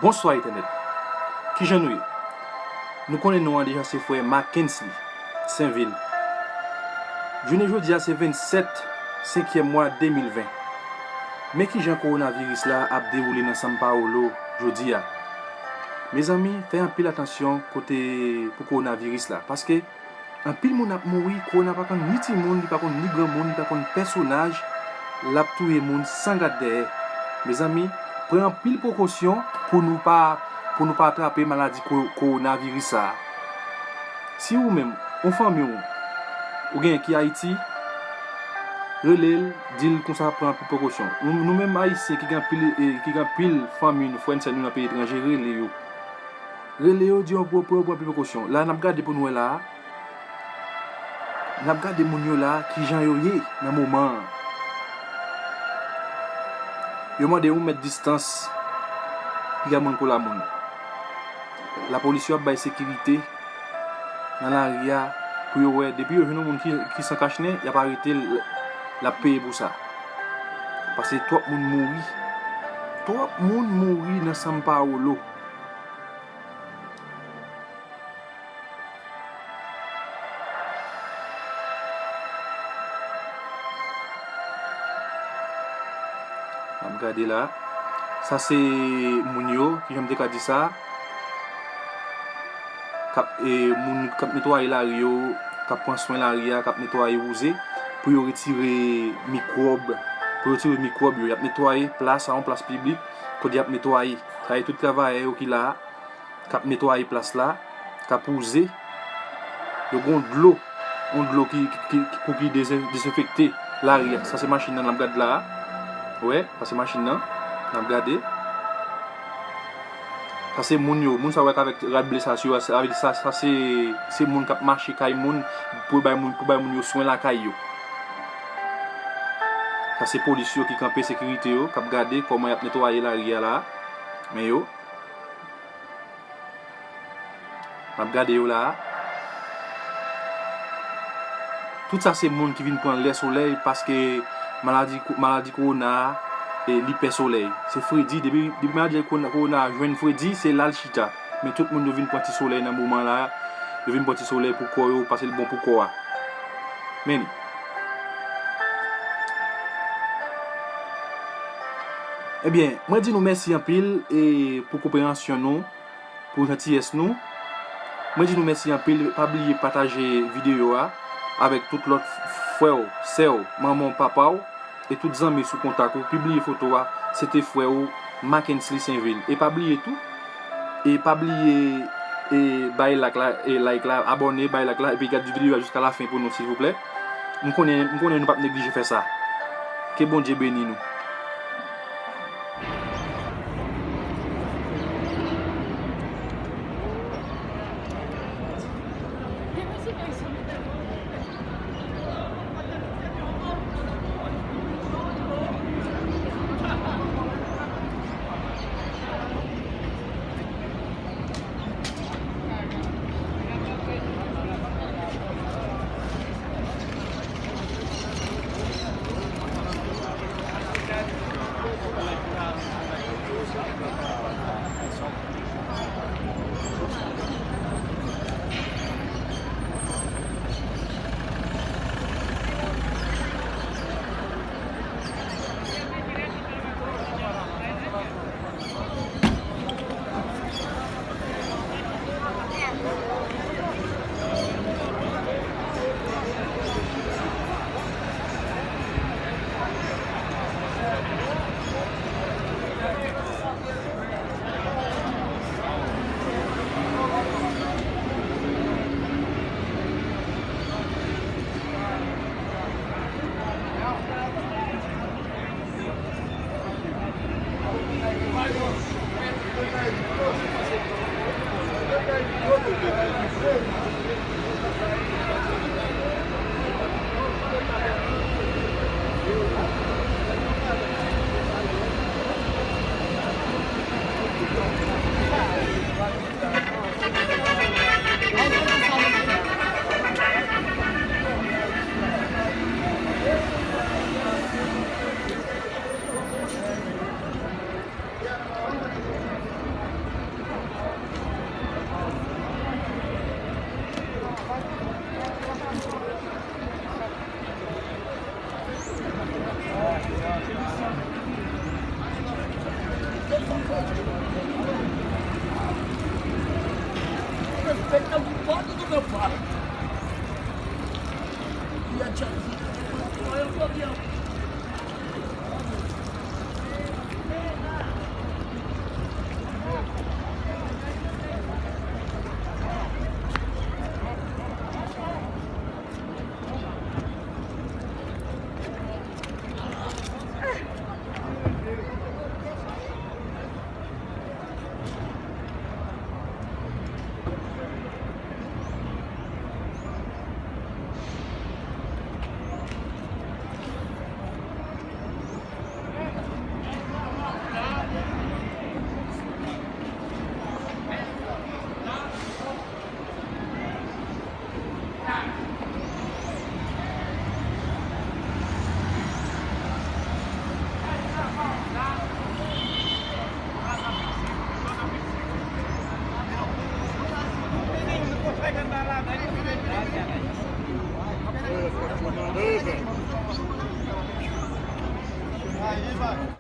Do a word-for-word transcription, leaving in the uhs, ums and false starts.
Bonswa entènèt. Kijan nou ye? Nou konnen non an deja, se frè Mackensley Sainvil. Jounen jodi a se vennsèt senkyèm mwa de mil ven. Men kijan kowonaviris la ap dewoule nan São Paulo jodi a. Mezanmi, fè anpil atansyon kote pou kowonaviris la, paske anpil moun ap mouri, kowona pa konn ni timoun, li pa konn ni granmoun, li pa konn pèsonaj, l ap touye moun san gad dèyè. Mezanmi, pran anpil prekosyon pou nou pa, pou nou pa atrape maladi ko-, kowonaviris sa a. Si ou menm, yon fanmi w, ou genyen ki Ayiti, rele l, di l konsa pran anpil prekosyon. Nou, nou menm Ayisyen ki gen anpil, eh, ki gen anpil fanmi nou, frè n, sè nou nan peyi etranje, rele yo. Rele yo, di yo pou, pou yo pran anpil prekosyon. La, n ap gade pou nou wè la a. N ap gade moun yo la, kijan yo ye nan moman an. Yo mande yon mèt distans, piga moun pou la moun. Lapolis yo ap bay sekirite nan lari a pou yo wè, depi yo jwenn yon moun ki, ki san kachnen, y ap arete l, l ap peye pou sa. Paske twòp moun mouri. Twòp moun mouri nan São Paulo. N ap gade la. Sa se moun yo, kijan m te ka di sa? K ap, e, moun k ap netwaye lari yo, k ap pran swen lari a, k ap netwaye wouze, pou yo retire mikwòb, pou yo retire mikwòb yo. Y ap netwaye plas a, yon plas piblik, kote y ap netwaye. Sa e tout travayè yo ki la a, k ap netwaye plas la, k ap wouze. Yo gen yon dlo, yon dlo ki, ki, ki, ki, pou ki dezen-, dezenfekte lari a. Sa se machin nan n ap gade la a. Wè, sa se machin nan. N ap gade. Sa se moun yo, moun sa w wè k avèk rad ble sa sou yo a, sa vle di sa, sa se, se moun k ap mache kay moun, pou bay moun, pou bay moun yo swen lakay yo. Sa se polis yo ki kanpe, sekirite yo, k ap gade kòman y ap netwaye lari a la. Men yo. N ap gade yo la a. Tout sa se moun ki vin pran lè solèy paske maladi ko-, maladi kowona a, e, li pè solèy. Se fredi, depi, depi maladi kowona, kowona a jwenn fredi, se la l chita. Men tout moun yo vin pran ti solèy nan moman la a. Yo vin pran ti solèy pou kò yo, paske l bon pou kò a. Men li. Ebyen, mwen di nou mèsi anpil, e, pou konpreyansyon nou, pou jantiyès nou. Mwen di nou mèsi anpil. Pa bliye pataje videyo a avèk tout lòt frè w, sè w, manman w, papa w, e tout zanmi sou kontak ou. Pibliye foto a, se te frè w, Mackensley Sainvil. E pa bliye tou, e pa bliye, e bay like la, e like la, abòne, bay like la, epi gade videyo a jiska lafen pou nou, silvouplè. M konnen, m konnen nou p ap neglije fè sa. Ke Bondye beni nou. Ayi,